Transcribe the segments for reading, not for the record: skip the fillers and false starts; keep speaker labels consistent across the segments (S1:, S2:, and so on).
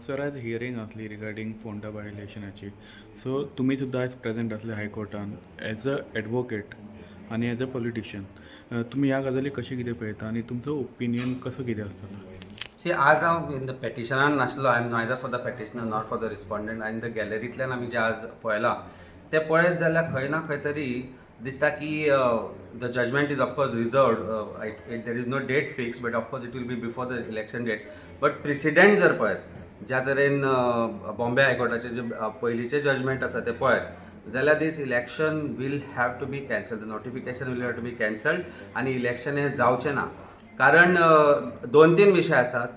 S1: Sir, आयज hearing आसली regarding Ponda बाय इलेक्शनाची. So तुमी सुद्दां आयज प्रेजेंट आसले हायकोर्टान एज अ एडवोकेट आनी एज अ पॉलिटिशियन. तुमी ह्या गजाली कशें कितें पळयता आनी तुमचो ओपिनियन कसो कितें आसतलो?
S2: सी, आज हांव इन the पेटिशनान नासलो. I am neither for the petitioner nor for the respondent. In the गॅलरींतल्यान आमी जें आज पळयलां तें पळयत जाल्यार खंय ना खंय तरी दिसता की the judgment is of course reserved. There is no date fix, but of course it will be before the election date. But precedent जर पळयत, ज्या तरेन बॉम्बे हायकोर्टाचें जे पयलींचें जजमेंट आसा तें पळयत जाल्यार this election will have to be cancelled, the notification will have to be cancelled आनी इलेक्शन हें जावचें ना. कारण दोन तीन विशय आसात.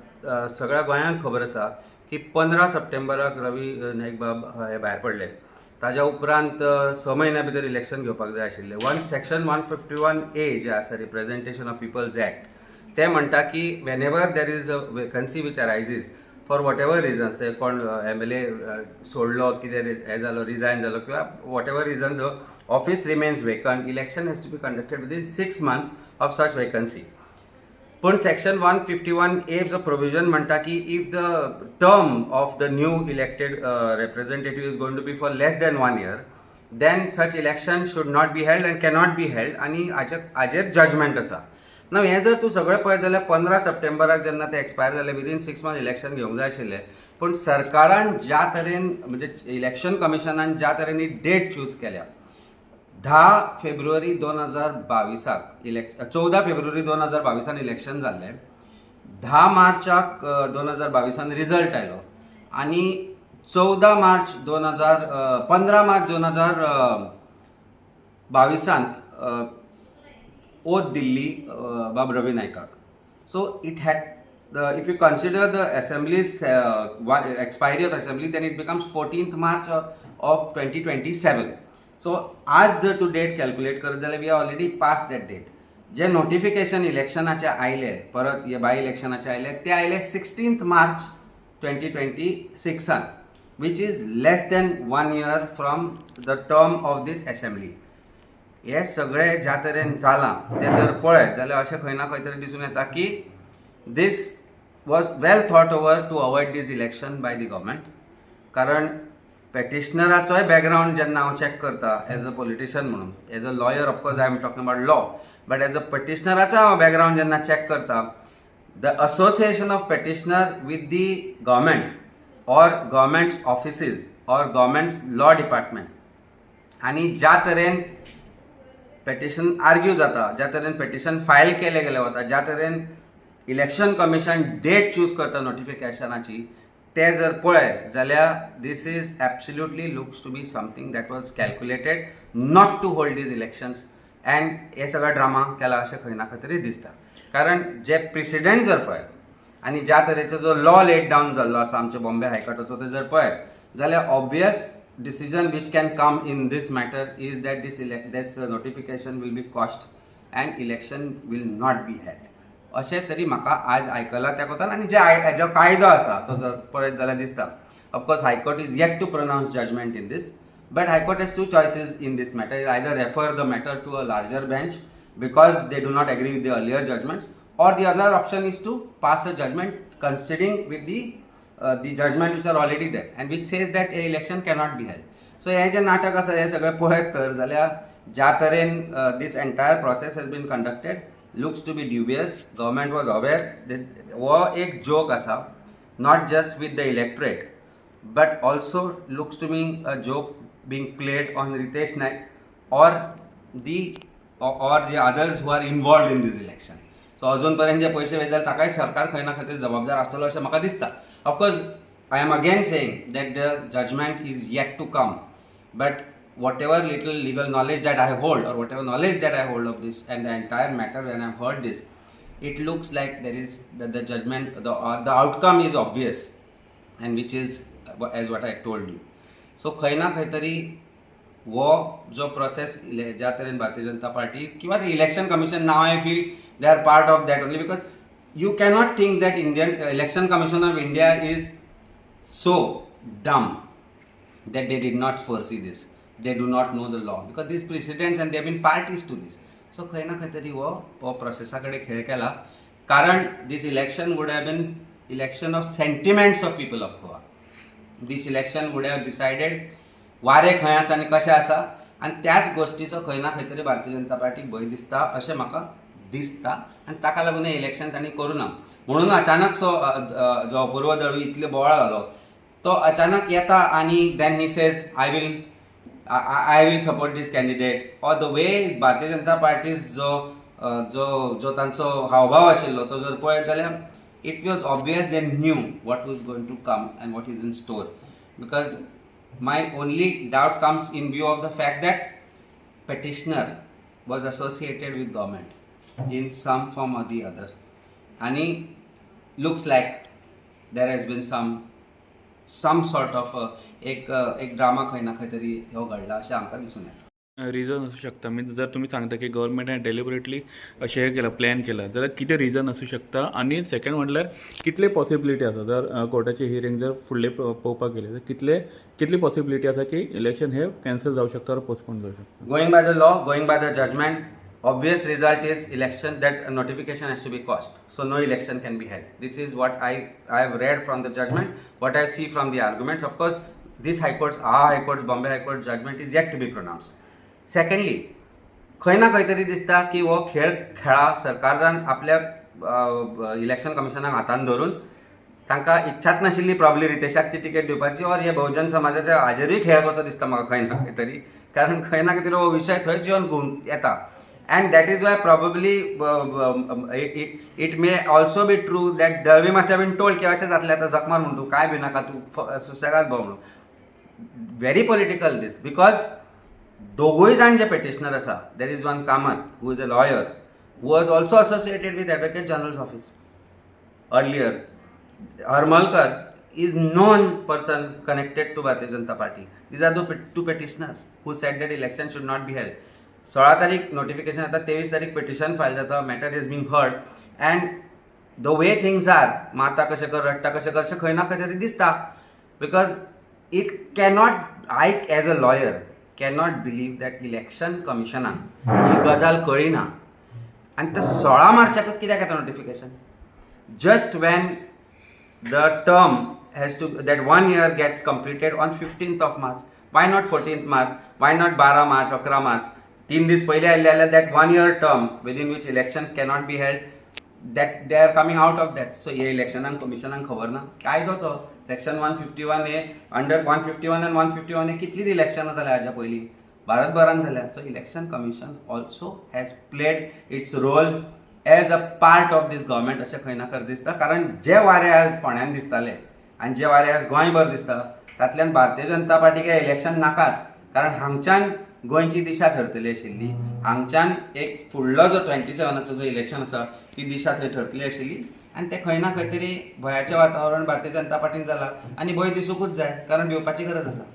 S2: सगळ्या गोंयांक खबर आसा की 15 सप्टेंबराक रवी नायक बाब हे भायर पडले. ताज्या उपरांत 6 म्हयन्या भितर इलेक्शन घेवपाक जाय आशिल्लें. One section 151A जे आसा, रिप्रेझेंटेशन ऑफ पिपल्स एक्ट, ते म्हणटा की whenever there is a vacancy which arises for whatever reasons, ते कोण एमएलए सोडलो, कितें हें जालो, रिजायन जालो किंवा whatever reason the office remains vacant, election has to be conducted within 6 months of such vacancy. पूण सेक्शन 151A जो प्रोविजन म्हणटा की if the term of the new elected representative is going to be for less than one year, then such election should not be held and cannot be held. आनी हाजेर judgement आसा ना. हें जर तूं सगळें पळयत जाल्यार 15 सप्टेंबराक जेन्ना ते एक्सपायर जाले, विदीन 6 मंथ इलेक्शन घेवंक जाय आशिल्लें. पूण सरकारान ज्या तरेन, म्हणजे इलेक्शन कमिशनान ज्या तरेन ही डेट चूज केल्या, 10 फेब्रुवारी 2022 इलेक्शन, 14 फेब्रुवारी 2022 इलेक्शन जाल्लें, 10 मार्चाक 2022 रिजल्ट आयलो आनी 14 मार्च 2000, 15 मार्च 2022 ओथ दिल्ली बाब Ravi नायकाक. So it had the if you consider the assembly's expiry of assembly, then it becomes 14th March of 2027. So आज जर तूं डेट कॅल्क्युलेट करत जाल्यार we are already past that date. J notification इलेक्शनाचे आयले, परत हे बाय इलेक्शनाचे आयले, ते आयले 16 मार्च 2026 सान, which is less than one year from the term of this assembly. हे सगळें ज्या तरेन जालां तें जर पळयत जाल्यार अशें खंय ना खंय तरी दिसून येता की this was well thought over to avoid this election by the government. कारण पेटिशनराचोय बॅकग्रावंड जेन्ना हांव चॅक करता एज अ पॉलिटिशियन म्हणून, as a lawyer of course I am talking about law, but as a पेटिशनराचो हांव बॅकग्रावंड जेन्ना check करता, the association of petitioner with the government or government offices or government law department आनी ज्या तरेन petition argue जाता, ज्या तरेन petition file केलें गेलें वता, ज्या तरेन इलेक्शन कमिशन डेट चूज करता नोटिफिकेशनाची, ते जर पळयत जाल्यार this is absolutely looks to be something that was calculated not to hold these elections and हे सगळो ड्रामा केला अशें खंय ना खंय तरी दिसता. कारण जे प्रिसिडेंट जर पळयत आनी ज्या तरेचो जो लॉ लेड डावन जाल्लो आसा आमच्या बॉम्बे हायकोर्टाचो, ते जर पळयत जाल्यार obvious decision which can come in this matter is that this notification will be quashed and election will not be held, अशें तरी म्हाका आज आयकलां त्या कोतान. आनी जे कायदो आसा तो जर पळयत जाल्यार दिसता, of course High Court is yet to pronounce judgment in this, but High Court has two choices in this matter: either refer the matter to a larger bench because they do not agree with the earlier judgments, or the other option is to pass a judgment considering with the judgment which are already there and which says that a election cannot be held. So हें जें नाटक आसा, हें सगळें पळयत तर जाल्यार ज्या तरेन this entire process has been conducted looks to be dubious. Government was aware. हो एक जोक आसा, not just with the electorate but also looks to me a joke being played on Ritesh Naik or the others who are involved in this election. So अजून पर्यंत जे पयशे वयले जाल्यार ताकाय सरकार खंय ना खंय तरी जबाबदार आसतलो अशें म्हाका दिसता. Of course, I am again saying that the judgment is yet to come, but whatever little legal knowledge that I hold or whatever knowledge that I hold of this and the entire matter, when I've heard this, it looks like there is the judgment, the outcome is obvious and which is as what I told you. So खंय ना खंय तरी हो जो process ज्या तरेन Bharatiya Janata party किंवा election commission, now I feel they are part of that only, because you cannot think that Indian election commission of India is so dumb that they did not foresee this. They do not know the law, because these precedents and they have been parties to this. So खंय ना खंय तरी हो प्रोसेसा कडेन खेळ केला, कारण this election would have been election of sentiments of people of Goa. This election would have decided वारें खंय आसा आनी कशें आसा, आनी त्याच गोश्टीचो खंय ना खंय तरी भारतीय जनता पार्टीक भंय दिसता अशें म्हाका दिसता आनी ताका लागून हें इलेक्शन तांणी करूं ना. म्हणून अचानक सो जो अपूर्व दळवी इतले बोवाळ घालो तो अचानक येता आनी then he says I will support this candidate, or the way Bharatiya Janata Party's जो जो जो तांचो हावभाव आशिल्लो तो जर पळयत जाल्यार it was obvious they knew what was going to come and what is in store, because my only doubt comes in view of the fact that petitioner was associated with government in some form or the other, and looks like there has been some sort of एक एक drama खंय ना खंय तरी हो घडला अशें आमकां दिसून येता.
S1: रिजन आसूं शकता, मीन्स जर तुमी सांगता की गव्हर्मेंटान डेलिबरेटली अशें हें केलां, प्लॅन केलां, जाल्यार कितें रिजन आसूं शकता? आनी सेकंड म्हटल्यार कितले पॉसिबिलिटी आसा, जर कोर्टाची हियरींग जर फुडले पळोवपाक गेले जाल्यार कितली पॉसिबिलिटी आसा की इलेक्शन हे कॅन्सल जावं शकता or postpone जावं शकता?
S2: Going by the law, going by the judgment, obvious result is election, that notification has to be quashed. So no election can be held. This is what I have read from the judgment, what I see from the arguments. Of course, this High Court, our High Court, Bombay High Court judgment is yet to be pronounced. Secondly, खंय ना खंय तरी दिसता की हो खेळ खेळा सरकारान आपल्या इलेक्शन कमिशनाक हातान धरून, तांकां इच्छाच नाशिल्ली प्रॉब्ली रितेशाक ती तिकेट दिवपाची, ऑर हे बहुजन समाजाच्या हाजेरूय खेळ कसो दिसता म्हाका खंय ना खंय तरी, कारण खंय ना खंय तरी हो विशय थंयच येवन घुंवन येता. And that is why probably it may also be true that Dalvi must have been told की अशें जातलें आतां, जखमार म्हूण तूं कांय भिनाका, तूं सुसेगाद भोंव म्हणून. व्हेरी पॉलिटिकल दीस, because दोगूय जाण जे पेटिशनर आसा, there is one Kamat who is a lawyer who was also associated with Advocate General's office earlier. Harmalkar is known person connected to Bharatiya Janata Party. These are the two petitioners who said that election should not be held. 16 तारीख notification येता, 23 तारीख petition file जाता, matter is being heard, and the way things are, मारता कशें कर रडटा कशें कर अशें खंय ना खंय तरी दिसता, because it cannot, I as a lawyer cannot believe that election कमिशनाक ही गजाल कळ्ळी ना. आनी ते 16 मार्चाकूच कित्याक येता notification, just when the term has to, that one year gets completed on 15th of March. Why not 14th March? Why not 12 March, 11 March? 3 दीस पयलीं आयिल्ले जाल्यार that one year term within which election cannot be held, that they are coming out of that. So हे इलेक्शनाक कमिशनाक खबर ना कायदो तो section 151A, under 151 and 151A कितलीं इलेक्शनां जाल्या हाज्या पयलीं भारतभरान जाल्या. So Election Commission also has played its role as a part of this government अशें खंय ना खंय दिसता, कारण जे वारे आज फोंड्यान दिसताले आनी जे वारे आज गोंयभर दिसता तातल्यान भारतीय जनता पार्टीक हें इलेक्शन नाकाच, कारण हांगच्यान गोंयची दिशा ठरतली आशिल्ली, हांगच्यान एक फुडलो जो 27 जो इलेक्शन आसा ती दिशा थंय ठरतली आशिल्ली, आनी ते खंय ना खंय तरी भंयाचें वातावरण भारतीय जनता पार्टीन जालां आनी भंय दिसूंकूच जाय, कारण भिवपाची गरज आसा.